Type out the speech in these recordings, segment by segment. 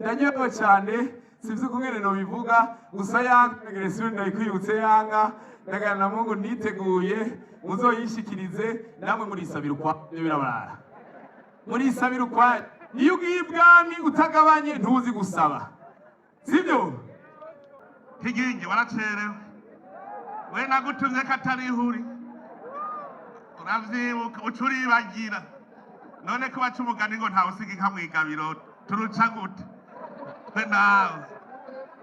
Ndaryohewe cyane, sinzi ukungene nobivuga. Gusa yanka agression ndayikwibutse, yanka ndagana na Mungu niteguye, muzoyishikirize namwe. Murisabira ukwa birabarara, murisabira ukwayo. Iyo ugiye ibwami utagabanye, ntuzi gusaba, sibyo? Kigingi, waracerewe. We nagutumye ko atari ihuri, uravyibuka, uca uribagira. None ko baca umugani ngo ntawe usiga inka mw'igabiro, turuca gute twe nawe?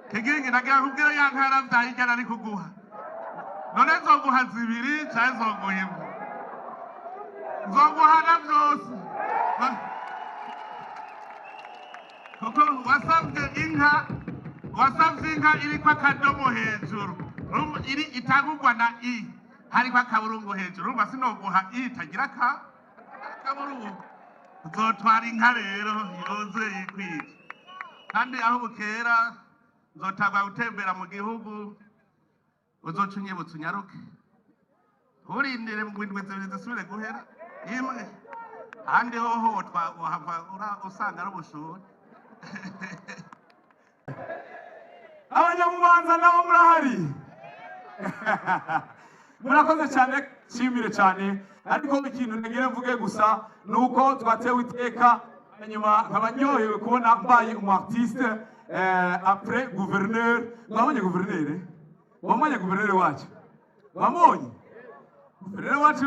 Kigingi, nagira nkubwire, ya nka yaravyaye irya nari kuguha. None nzoguha zibiri canke nzoguha imwe? Nzoguha na vyose, kuko wasavye inka, wasavye inka iriko akadomo hejuru. Urumva iri itangurwa na i, hariko akaburungu hejuru. Urumva sinoguha i itagira ka akaburungu. Uzotwara inka rero yuzuye yikwije. Kandi aho bukera nzotangwa gutembera mu gihugu, uzoca unyibutsa unyaruke, nturindire ngo indwi 2 zisubire guhera imwe. Ahandi hoho wahava usanga ari ubushuhe. Abanyamubanza nabo murahari, murakoze cyane, nshimire cyane. Ariko ikintu nagire mvuge gusa ni uko twatewe iteka, hanyuma nkaba ndyohewe kubona mbaye umu artiste après gouverneur. Mwabonye gouverneur? Wabonye gouverneur wacu? Wabonye gouverneur wacu?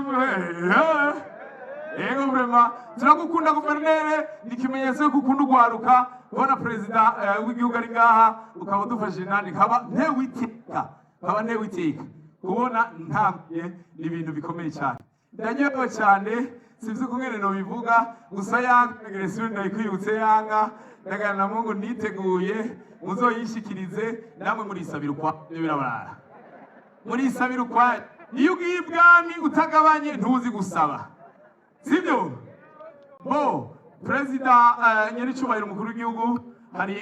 Yego, vraiment turagukunda guverineri. Ni ikimenyetso yuko ukunda ugwaruka, kubona perezida w'igihugu ari ngaha, ukaba udufashije. Nandi nkaba ntewe iteka, nkaba ntewe iteka kubona ntamye. Ni ibintu bikomeye cyane, ndaryohewe cyane, sinzi ukungene nobivuga. Gusa yanka agression ndayikwibutse, yanka ndagana na Mungu niteguye, muzoyishikirize namwe. Murisabira ukwa birabarara, murisabira ukwayo. Iyo ugiye ibwami utagabanye, ntuzi gusaba, sibyo? Bo perezida, nyir'icyubahiro umukuru w'igihugu, hari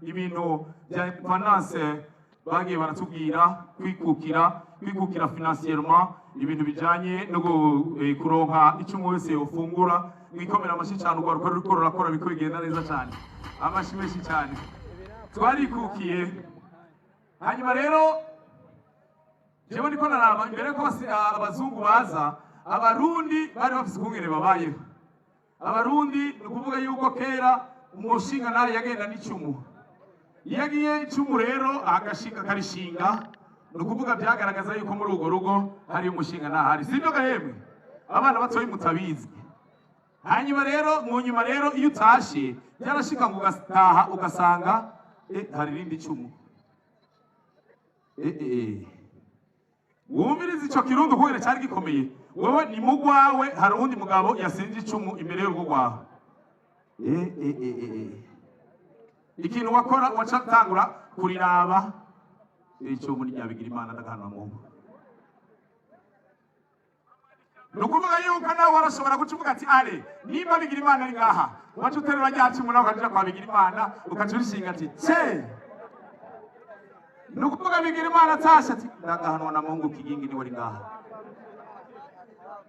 ibintu bya indépendance bagiye baratubwira, kwikukira, kwikukira financièrement, ibintu bijanye no kuronka icyo umwe wese yofungura. Mwikomera amashyi cyane urwaruka ruriko rurakora, biko bigenda neza cyane. Amashyi menshi cyane. Twarikukiye. Hanyuma rero jewe ndiko naraba, imbere ko abazungu baza, Abarundi bari bafise ukungene babayeho. Abarundi, ni ukuvuga yuko kera umushinga nawe yagenda n'icumu. Iyo agiye icumu rero agashinga, akarishinga, ni ukuvuga byagaragaza yuko muri urwo rugo hari umushinga ntahari, sibyo gahemwe? Abana batoyi mutabizi. Hanyuma rero mu nyuma rero, iyo utashe, byarashika ngo ugataha ugasanga hari irindi cumu. Wumviriza ico kirundo kubera cyari gikomeye. Wewe ni mugwawe, hari uwundi mugabo yasinze icumu imbere y'urugo rwawe. Ikintu wakora, waca tangura kuriraba, icumu ryabigira Imana ndagahanwa mu. Ni ukuvuga yuko nawe warashobora guca uvuga ati: "Ale, nimba bigira Imana ari ngaha." Waca uterura rya cumu, nawe ukaja kwa bigira Imana, ukaca urishinga ati: "Ce." Ni ukuvuga bigira Imana atashe ati: "Ndagahanwa na Mungu, Kigingi niwe ari ngaha."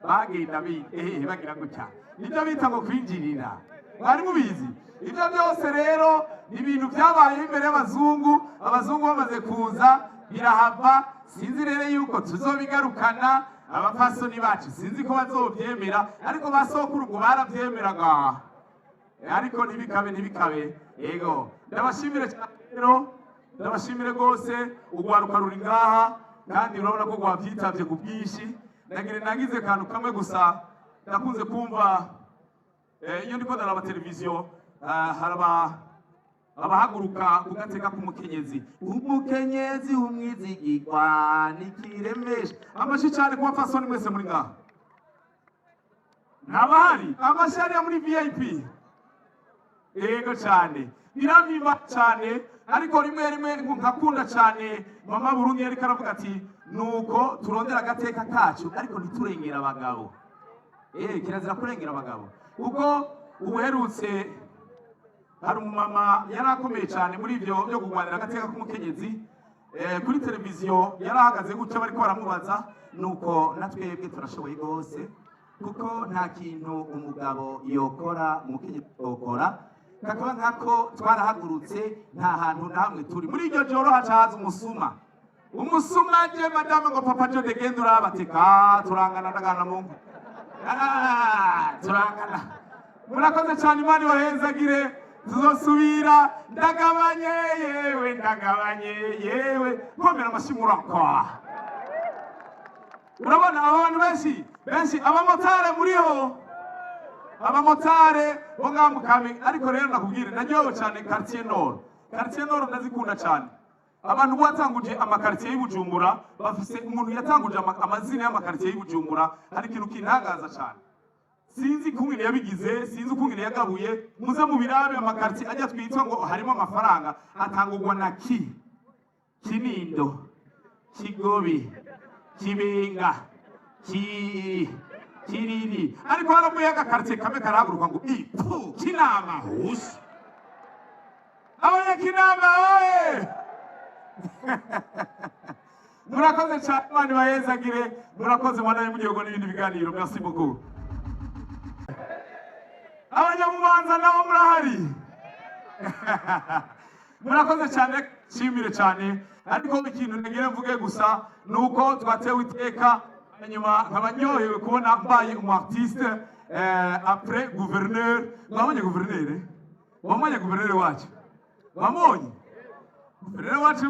Bagenda bagira gutya, nibyo bita ngo kwinjirira. Mwari mubizi ibyo byose? Rero ni ibintu byabayeho imbere y'abazungu. Abazungu bamaze kuza birahava. Sinzi rero yuko tuzobigarukana. Abapfasoni bacu sinzi ko bazobyemera, ariko ba sokuru ngo barabyemeraga. Ariko ntibikabe, ntibikabe. Yego, ndabashimire cyane rero, ndabashimire rwose. Urwaruka ruri ngaha kandi urabona ko rwabyitabye ku bwinshi. Nagira nagize akantu kamwe gusa. Ndakunze kumva iyo ndiko ndaraba televiziyo, haraba abahaguruka ku gateka k'umukenyezi. Umukenyezi w'umwizigirwa nikiremesha. Amashyi cyane ku bapfasoni mwese muri ngaha. Ntabahari? Amashyi hariya muri VIP. Yego cyane, biramimba cyane. Ariko rimwe rimwe nkakunda cyane mama Burundi yariko aravuga ati: "Nuko turondera agateka kacu, ariko ntiturengera abagabo." Kirazira kurengera abagabo, kuko ubuherutse hari umumama yari akomeye cyane muri ibyo byo kurwanira agateka k'umukenyezi. Kuri televiziyo yari ahagaze gutya, bariko baramubaza: "Nuko na twebwe turashoboye rwose, kuko nta kintu umugabo yokora umukenyezi yokora." Kakaba nkako twarahagurutse, nta hantu na hamwe turi. Muri iryo joro haca haza umusuma. Umusuma je, madame, ngo papa Jode, genda urabateka, turangana, ndagana mu nka. Ah, turangana. Murakoze cyane, Imana ibahezagire, tuzosubira. Ndagabanye yewe, ndagabanye yewe, nkomera amashyi murakwa. Urabona aba bantu benshi benshi, abamotari muriho, abamotari bo ngaha mu Kamenge. Ariko rero nakubwire, naryohewe cyane. Quartier Nord, Quartier Nord ndazikunda cyane. Abantu batanguje amakartier y'Ibujumbura, bafise umuntu yatanguje amazina y'amakartier y'Ibujumbura. Hari ikintu kintangaza cyane, sinzi ukungene yabigize, sinzi ukungene yagabuye. Muze mu birabe, amakartier ajya twitwa ngo harimo amafaranga atangurwa na ki: Kinindo, Kigobe, Kibenga, ki Kiriri. Ariko haravuye agakartier kamwe karahaguruka ngo ipu Kinama husi. Abanyakinama oye! Murakoze cyane, Imana ibahezagire. Murakoze, mwana mu gihugu n'ibindi biganiro. Merci beaucoup. Abanyamubanza nabo murahari, murakoze cyane, nshimire cyane. Ariko ikintu nagira mvuge gusa ni uko twatewe iteka, hanyuma nkaba ndyohewe kubona mbaye umu artiste après gouverneur. Mwabonye gouverneur? Wabonye gouverneur wacu? Wamubonye gouverneur wacu?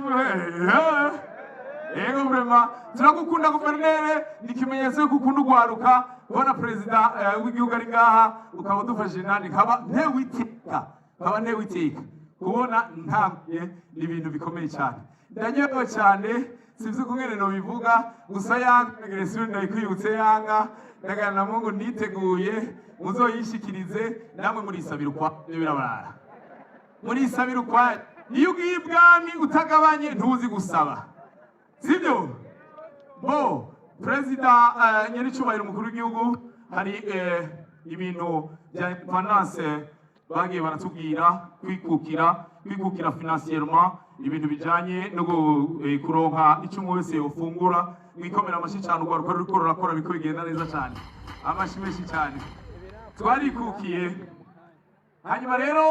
Yego, vraiment turagukunda guverineri. Ni ikimenyetso yuko ukunda ugwaruka, kubona perezida w'igihugu ari ngaha, ukaba udufashije nandi, nkaba ntewe iteka, nkaba ntewe iteka kubona ntanguye. Ni ibintu bikomeye cyane, ndaryohewe cyane, sinzi ukungene nobivuga. Gusa yanga agression ndayikwibutse, yanga ndagana na Mungu niteguye, muzoyishikirize namwe. Murisabira ukwa birabarara, murisabira ukwayo. Iyo ugiye ibwami utagabanye, ntuzi gusaba, sibyo? Bo perezida, nyir'icyubahiro umukuru w'igihugu, hari ibintu bya indépendance bagiye baratubwira, kwikukira, kwikukira financièrement, ibintu bijanye no kuronka icyo umwe wese yofungura. Mwikomera amashyi cyane, urwaruka ruriko rurakora, biko bigenda neza cyane. Amashyi menshi cyane. Twarikukiye. Hanyuma rero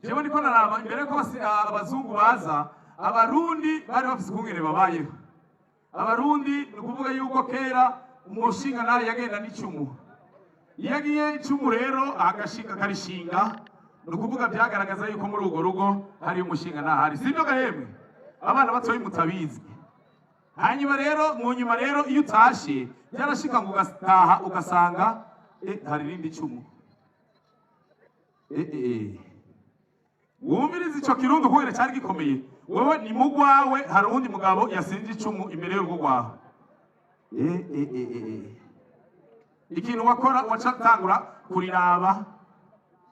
jewe ndiko naraba, imbere yuko abazungu baza, Abarundi bari bafise ukungene babayeho. Abarundi, ni ukuvuga yuko kera umushinga nawe yagenda n'icumu. Iyo agiye icumu rero agashinga, akarishinga, ni ukuvuga byagaragaza yuko muri urwo rugo hari umushinga ntahari, sibyo gahemwe? Abana batoyi mutabizi. Hanyuma rero mu nyuma rero, iyo utashe, byarashika ngo ugataha ugasanga hari irindi cumu. Wumviriza ico kirundo kubera cyari gikomeye. Wewe ni mugwawe, hari uwundi mugabo yasinze icumu imbere y'urugo rwawe. Ikintu wakora, waca tangura kuriraba,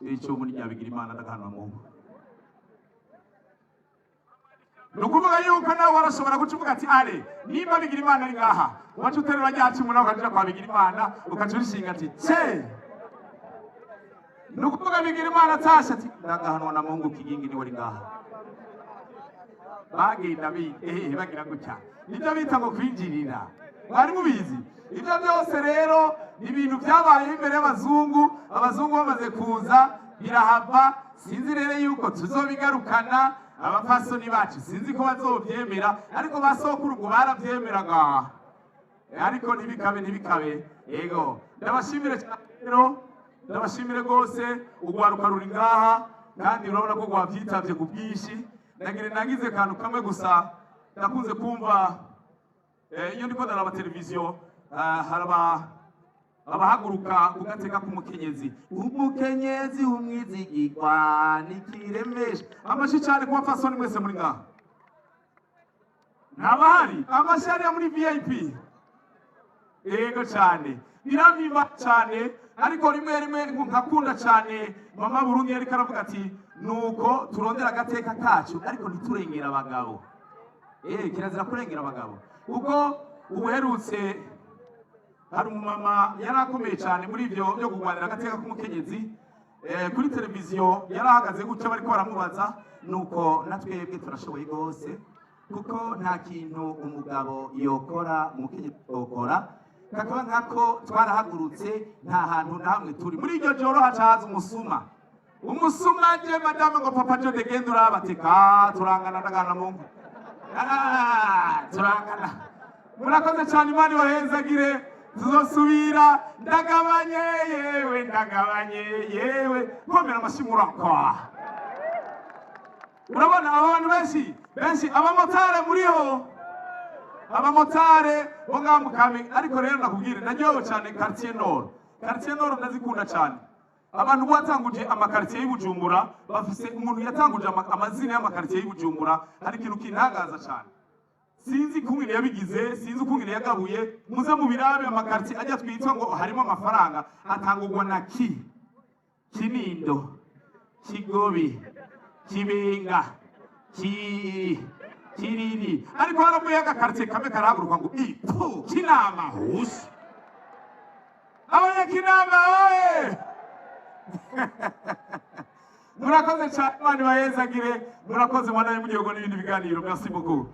icumu ni ryabigira Imana, ndagahanwa mu. Ni ukuvuga yuko nawe warashobora guca uvuga ati: "Ale, nimba bigira Imana ari ngaha." Waca uterura rya cumu, nawe ukaja kwa bigira Imana, ukaca urishinga ati ce. Ni ukuvuga bigira Imana atashe ati: "Ndagahanwa na Mungu, kigingi niwe ari ngaha." Bagenda bagira gutya, nibyo bita ngo kwinjirira. Mwari mubizi? Ibyo byose rero ni ibintu byabayeho imbere y'abazungu. Abazungu bamaze kuza birahava. Sinzi rero yuko tuzobigarukana. Abapfasoni bacu sinzi ko bazobyemera, ariko ba sokuru ngo barabyemeraga. Ariko ntibikabe, ntibikabe. Yego, ndabashimire cyane rero, ndabashimire rwose. Urwaruka ruri ngaha kandi urabona ko rwabyitabye ku bwinshi. Nagira nagize akantu kamwe gusa. Ndakunze kumva iyo ndiko ndaraba televiziyo, haraba abahaguruka ku gateka k'umukenyezi. Umukenyezi w'umwizigirwa nikiremesha. Amashyi cyane ku bapfasoni mwese muri ngaha. Ntabahari? Amashyi hariya muri VIP. Yego cyane, biravimba cyane. Ariko rimwe rimwe nkakunda cyane mama Burundi yariko aravuga ati: "Nuko turondera agateka kacu, ariko ntiturengera abagabo." Kirazira kurengera abagabo, kuko ubuherutse hari umumama yari akomeye cyane muri ibyo byo kurwanira agateka k'umukenyezi. Kuri televiziyo yari ahagaze gutya, bariko baramubaza: "Nuko na twebwe turashoboye rwose, kuko nta kintu umugabo yokora umukenyezi yokora." Kakaba nkako twarahagurutse, nta hantu na hamwe turi. Muri iryo joro haca haza umusuma. Umusuma je, madame, ngo papa Jode, genda uraba ati ka turangana, ndagana mu nka. Ah, turangana. Murakoze cyane, Imana ibahezagire, tuzosubira. Ndagabanye yewe, ndagabanye yewe, komera amashyi murakwa. Urabona aba bantu benshi benshi, abamotari muriho, abamotari bo ngaha mu Kamenge. Ariko rero nakubwire, naryohewe cyane. Quartier Nord, Quartier Nord ndazikunda cyane. Abantu batanguje amakartier y'Ibujumbura, bafise umuntu yatanguje amazina y'amakartier y'Ibujumbura. Hari ikintu kintangaza cyane, sinzi ukungene yabigize, sinzi ukungene yagabuye. Muze mu birabe, amakartier ajya twitwa ngo harimo amafaranga atangurwa na ki: Kinindo, Kigobe, Kibenga, ki Kiriri. Ariko haravuye agakartier kamwe karahaguruka ngo itu Kinama husi. Abanyakinama oye! Murakoze cyane, Imana ibahezagire. Murakoze, mwana mu gihugu n'ibindi biganiro. Merci beaucoup.